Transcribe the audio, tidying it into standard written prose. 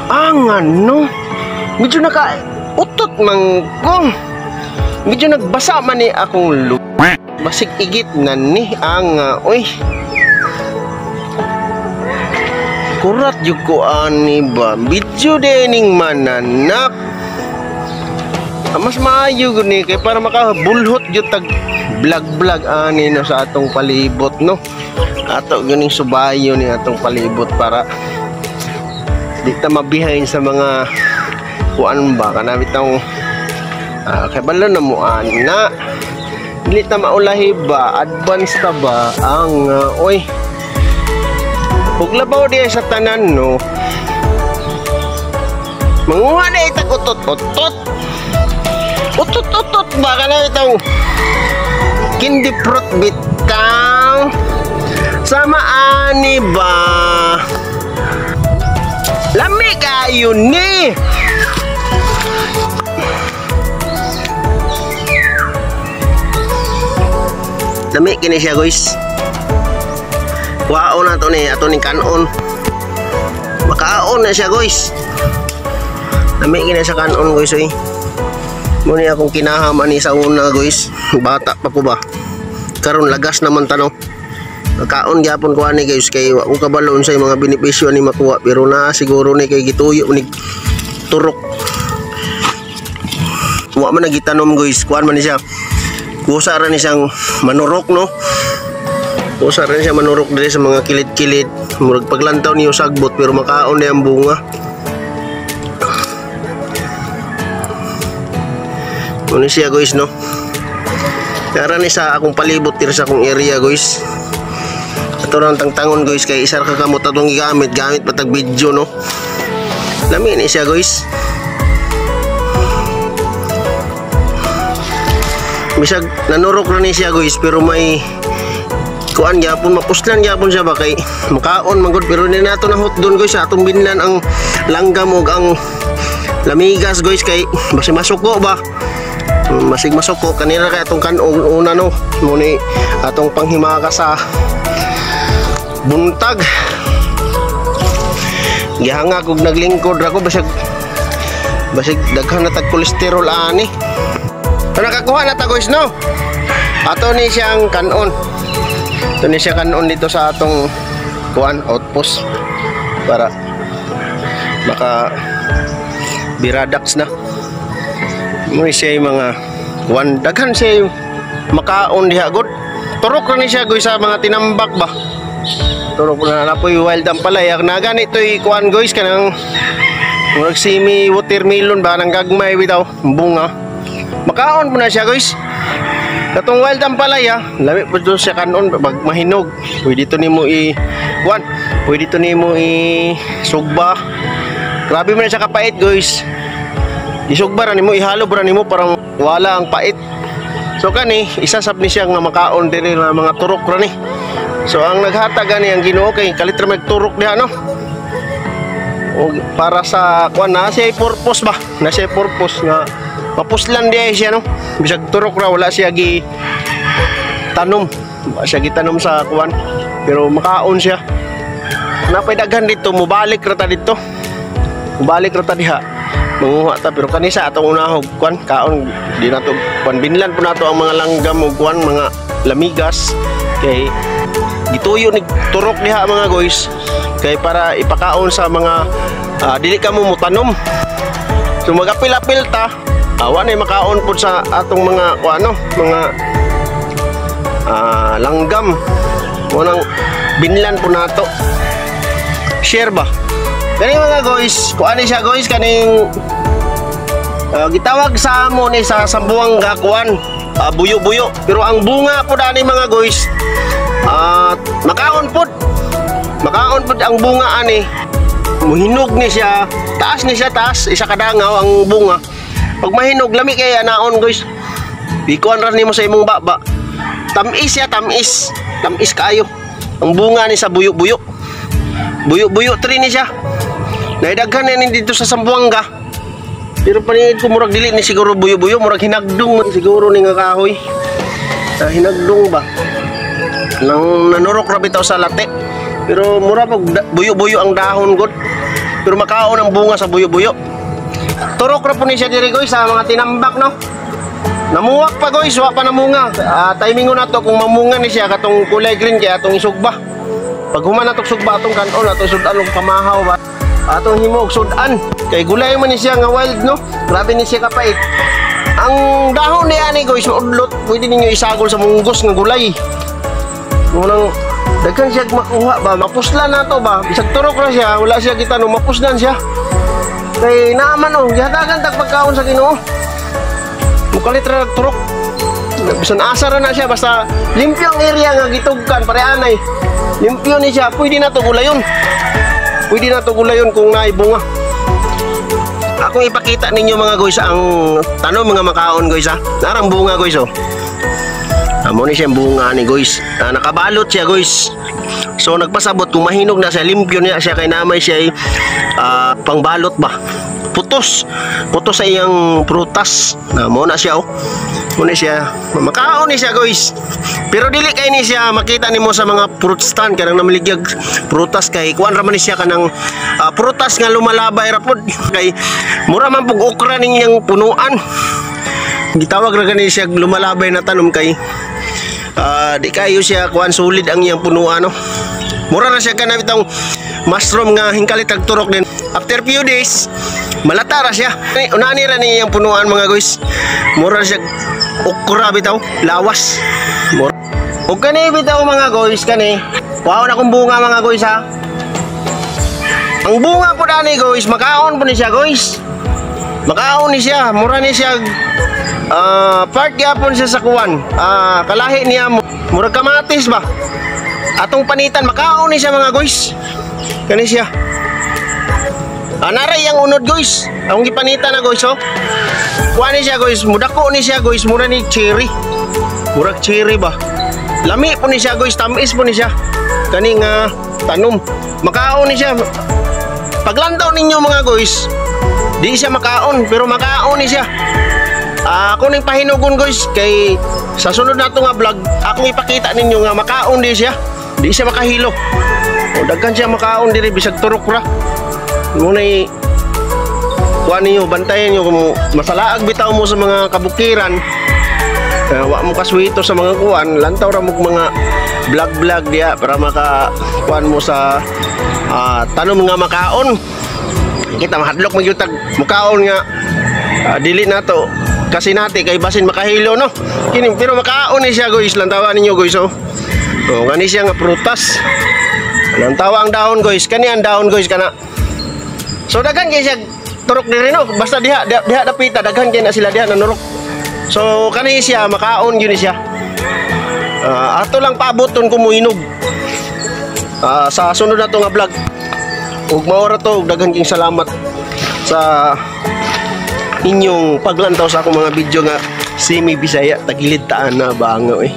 Ang ano, medyo naka utot man ko. Medyo nagbasa man ni akong basig igit na ni ang oy. Kurat jud ko ani ba. Medyo dining mananak. Mas maayo gud ni kay para makabulhot jud tag vlog-vlog ani no sa atong palibot no. Ato guning subayo ni atong palibot para di ta mabihain sa mga kuan ba kana bitong kay balo na mo ana. Dili ta maulahi ba, advance ta ba ang oy. Ug labaw diay sa tanan no. Manguha na itag utot-utot. Utot-utot ba kana bitong candy fruit bitaw. Sama ani ba? Lami kayo ni. Lami kini siya guys. Kuhaon na to ni ato ning kanon. Makaon na siya guys. Lami kini sa kanon guys oy. Muna akong kinaham ani sa una guys. Bata pa ko ba. Karon lagas naman tano. Kaon gyapon ko ani guys kay wa ko kabalo unsay mga benepisyo ani makuha pero na siguro ni kay gituyo ni turok. Wa man nagitanom guys, kuan man ni siya. Kusa ra ni siyang manurok no. Kusa ra ni siya manurok diri sa mga kilid-kilid. Murag paglantaw niyo sagbot pero makaon ni ang bunga. Muna siya guys no. Nara ni sa akong palibot diri sa akong area guys. Ito lang tangtangon guys kay isa ka kamot atong gigamit, gamit patag video no. Lami ni siya guys. Bisag nanurok ra ni siya guys pero may kuan gyapon, mapuslan gyapon siya ba kay makaon man gud pero ni nato na hot doon guys atong binlan ang langgam ug ang lamigas guys kay basig masuko ba. Masig masuko kanila kay atong kanon una no. Muni atong panghimaka sa buntag. Gihangag og naglingkod ra ko basig basig daghan na tag kolesterol ani. So nakakuha na ta guys no. Ato ni siyang kanon. Ato ni siya kanon dito sa atong kuan outpost para maka biradax na. Mo siya yung mga kuan daghan siya makaon diha gud. Turok ra ni siya guys sa mga tinambak ba. Turok na na po'y wild ang palay. Naga nito'y kuan guys kanang murag simi watermelon ba nang gagmay bitaw bunga. Makaon po na siya guys. Katong wild ang palaya, lami po to siya kanon pag mahinog. Pwede to nimo i kuan, pwede to nimo i sugba. Grabe man siya kapait guys. Isugba ra nimo, ihalo ra nimo para wala ang pait. So kani isa sab ni siya nga makaon diri nga mga turok ra ni. So ang naghatag gani ang Ginoo kay kalit ra magturok diha no. O para sa kuan na siya purpose ba? Na siya purpose nga mapuslan diha siya no. Bisag turok ra wala siya gi tanom. Wala siya gitanom sa kuan pero makaon siya. Napay daghan dito, mobalik ra ta dito. Mobalik ra ta diha. Manguha ta pero kanisa atong unahog kuan kaon di nato kuan binlan po nato ang mga langgam ug kuan mga lamigas kay gituyo ni turok diha mga guys kay para ipakaon sa mga dili ka mo mutanom. So magapil-apil ta, wa nay makaon pud sa atong mga kuan no, mga langgam. Mo nang binlan po nato. Share ba? Kani mga guys, kuan ni siya guys kaning gitawag sa amo ni sa Zamboanga kuan, buyo-buyo. Pero ang bunga po dani mga guys, makaon pud. Makaon pud ang bunga ani. Muhinog ni siya, taas ni siya taas, isa ka dangaw ang bunga. Pag mahinog lami kay anaon guys. Bikuan ra nimo sa imong baba. Tamis siya, tamis. Tamis kaayo. Ang bunga ni sa buyo-buyo. Buyo-buyo tree ni siya. Naidaghan na ni dito sa Zamboanga. Pero paningin ko murag dili ni siguro buyo-buyo, murag hinagdong man siguro ni nga kahoy. Hinagdong ba? Nang nanurok ra bitaw sa late. Pero mura pag buyo-buyo ang dahon gud. Pero makaon ang bunga sa buyo-buyo. Turok ra po ni siya diri, guys, sa mga tinambak, no. Namuwak pa, guys, wa pa namunga. Timing ko na to kung mamunga ni siya katong kulay green kay atong isugba. Pag human natong sugba, atong kanon, atong sudan og pamahaw ba. Atong himo og sudan kay gulay man ni siya nga wild, no. Grabe ni siya kapait. Ang dahon ni ani, guys, maudlot, pwede ninyo isagol sa munggos nga gulay. Munang daghan siya makuha ba, mapuslan na to ba. Bisag turok ra siya, wala siya kita no, mapuslan siya. Kay naaman oh, gihatagan tag pagkaon sa Ginoo. Mukalit ra turok. Bisan asa ra na siya, basta limpyo ang area nga gitugkan pare anay. Limpyo ni siya, pwede na to gulayon. Pwede na to gulayon kung naay bunga. Akong ipakita ninyo, mga guys, ang tanom mga makaon, guys, ha. Narang bunga, guys, oh. Amo ni siya ang bunga ni, guys. Nakabalot siya, guys. So nagpasabot kung mahinog na siya, limpyo niya siya kay namay siya pangbalot ba. Putos. Putos sa iyang prutas. Na mo na siya oh. Mo na siya. Makaon ni siya, guys. Pero dili kay ni siya makita nimo sa mga fruit stand kanang namaligyag prutas kay kuan ra man ni siya kanang prutas nga lumalabay ra pod kay mura man pug okra ning punuan. Gitawag ra gani siya lumalabay na tanom kay di kayo siya kuan, solid ang iyang punuan, no. Mura na siya kana bitong mushroom nga hingkalit ag turok din. After few days, malata ra siya. Unani ra ni iyang punuan, mga guys. Mura siya okra bitaw, lawas. Mura. Ug kani bitaw, mga guys, kani. Kuhaon akong bunga, mga guys, ha. Ang bunga po dani, guys, makaon po ni siya, guys. Makaon ni siya, mura ni siya part gyapon siya sa kuwan. Kalahi niya murag kamatis ba. Atong panitan, makaon ni siya, mga guys. Kani siya. Naray ang unod, guys. Ang gipanitan na, guys, oh. Kuha ni siya, guys, mudako ni siya, guys, mura ni cherry. Murag cherry ba. Lami po ni siya, guys, tamis po ni siya. Kani nga tanom. Makaon ni siya. Paglantaw ninyo, mga guys, di siya makaon pero makaon ni siya. Ako ning pahinugon, guys, kay sa sunod nato nga vlog akong ipakita ninyo nga makaon di siya. Di siya makahilo. O daghan siya makaon diri bisag turok ra. Muna'y kuha ninyo, bantayan niyo kung masalaag bitaw mo sa mga kabukiran. Wa mo kaswito sa mga kuan, lantaw ra mo mga vlog-vlog diya para maka kuan mo sa tanom nga makaon. Kita mahadlok man gyud tag mukaon nga dili nato kasi nati kay basin makahilo, no. Kini pero makaon ni siya, guys, lantawa ninyo, guys, oh. Oh, ngani siya nga prutas. Lantawa ang dahon, guys, kani ang dahon, guys, kana. So daghan kay siya turok diri, no. Basta diha diha, diha dapita daghan kay na sila diha nanurok. So kani siya makaon gyud ni siya. Ato lang paaboton kung muhinog. Sa sunod na to nga vlog. Ug mao ra to, ug daghan king salamat sa inyong paglantaw sa akong mga video nga semi Bisaya tagilid taan na bango eh.